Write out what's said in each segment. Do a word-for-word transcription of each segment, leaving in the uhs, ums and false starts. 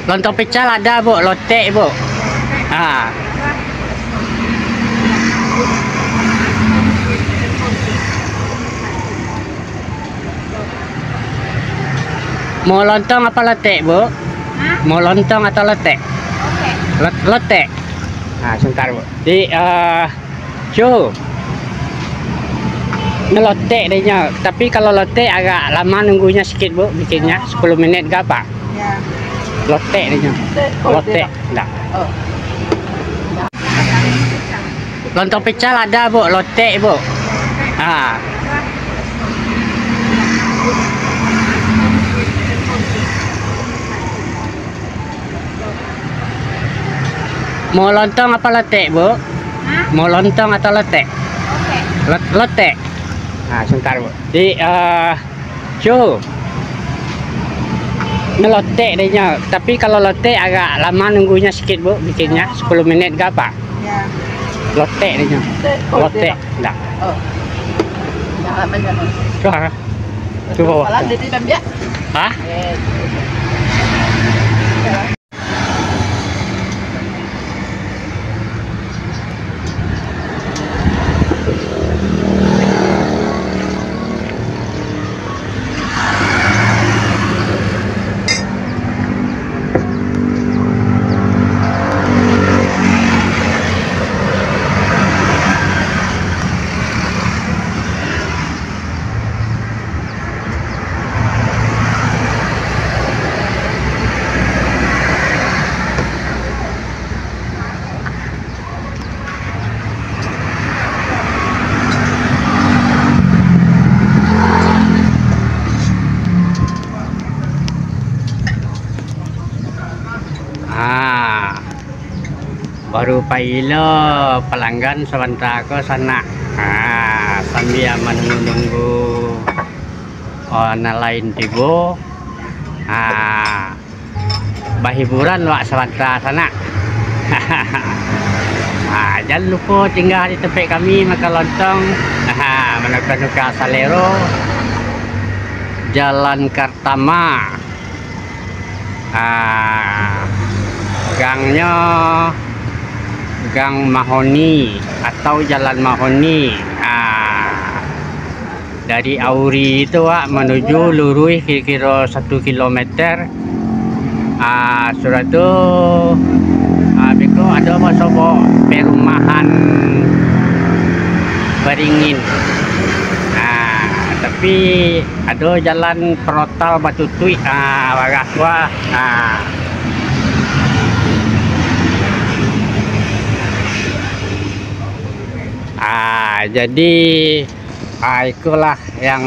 Lontong pical ada, Bu, lotek, Bu. Ha. Mau lontong apa lotek, Bu? Hah? Mau lontong atau lotek? Lotek. Lot-, lotek. Nah, sebentar, Bu. Di, eh, Cu. Ini lotek deh nyo. Tapi kalau lotek agak lama nunggunya sikit, Bu, bikinnya. Sepuluh menit ke apa? Ya. Lotek deh nyo. Lotek, oh, lotek. Tidak. Oh. Lontong pical ada, Bu. Lotek, Bu. Ha. Mau lontong apa lotek, Bu? Hah? Mau lontong atau lotek? Lotek. Lot-, lotek. Nah, sebentar, Bu. Di, eh, Cu. Ini lotek deh nyo. Tapi kalau lotek agak lama nunggunya sikit, Bu, bikinnya. Sepuluh menit ke apa? Ya. Lotek deh nyo. Lotek, oh, lotek. Tidak. Oh. Jangan, jangan. Cu, ha? Cu, bawah. Salah, dia tidak biak. Hah? Eh. Ah, baru pai lo palanggan sabanta ko sanak. Ah, sambia manunggu-nunggu, oh, nan lain tibo. Ah, bahiburan wak sabanta sanak. Ah, jan lupo singgah di tampek kami makan lontong. Ah, manuka-nuka salero. Jalan Kartama. Ah, gangnyo Gang Mahoni atau Jalan Mahoni. Ah, dari Auri tu, wak, manuju luruih kiro-kiro satu kilometer. Ah, sudah tu, ah, beko ado basobok perumahan baringin. Ah, tapi ado jalan protokol batutuik, ah, bagas tu, ah. Ah. Ah, jadi, ah, ikolah yang,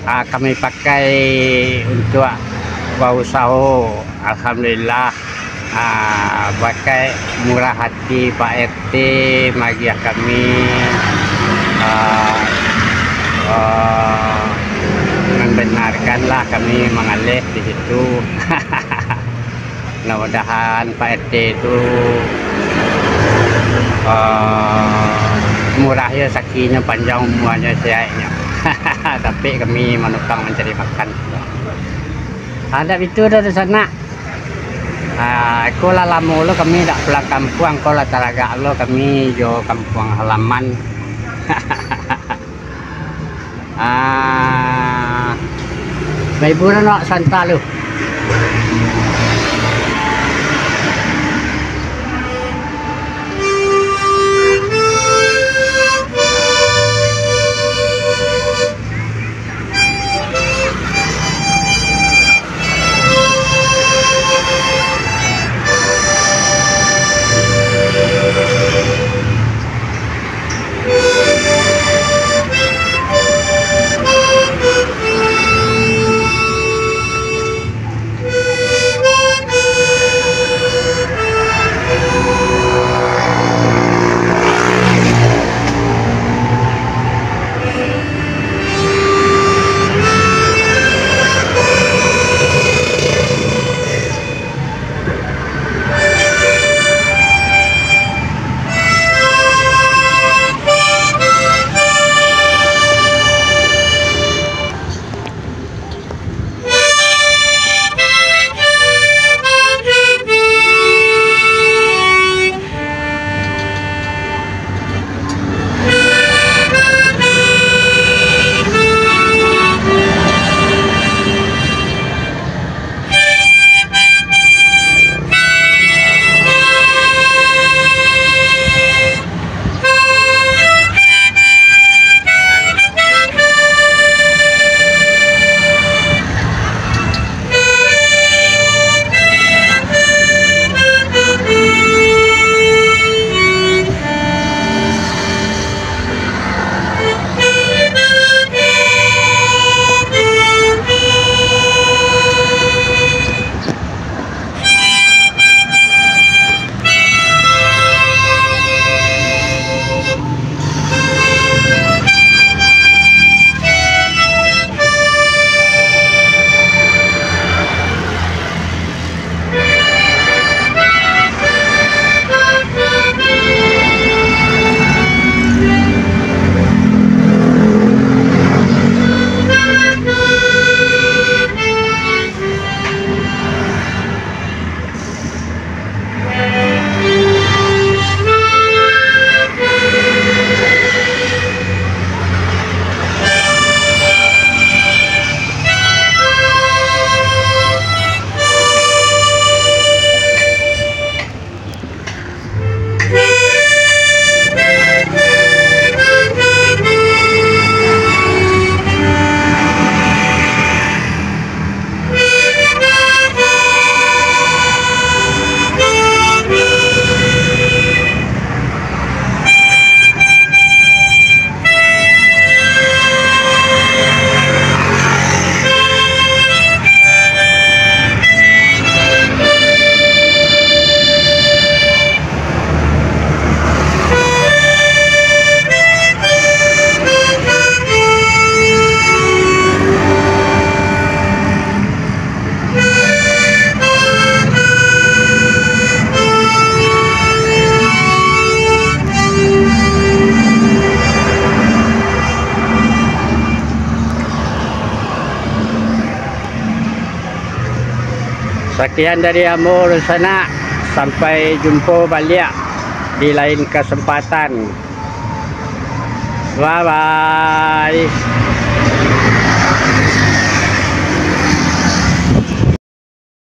ah, kami pakai untuak bausaho. Alhamdulillah, ah, bakai murah ati Pak R T magiah kami, ah, ah, membenarkanlah kami mangaleh di situ. Mudah-mudahan Pak R T tu, ah, murah yo sakinyo, panjang umuanyo, sehatnyo. Tapi kami manukang mancari makan. Adat itu dah di sana. Ah, ko lah lamo lo kami dak pulang kampuang, ko lah taragak lo kami jo kampuang halaman. Ah, bahiburan awak santa lo. Sakian dari ambo, dunsanak. Sampai jumpa baliak di lain kasempatan. Bye-bye.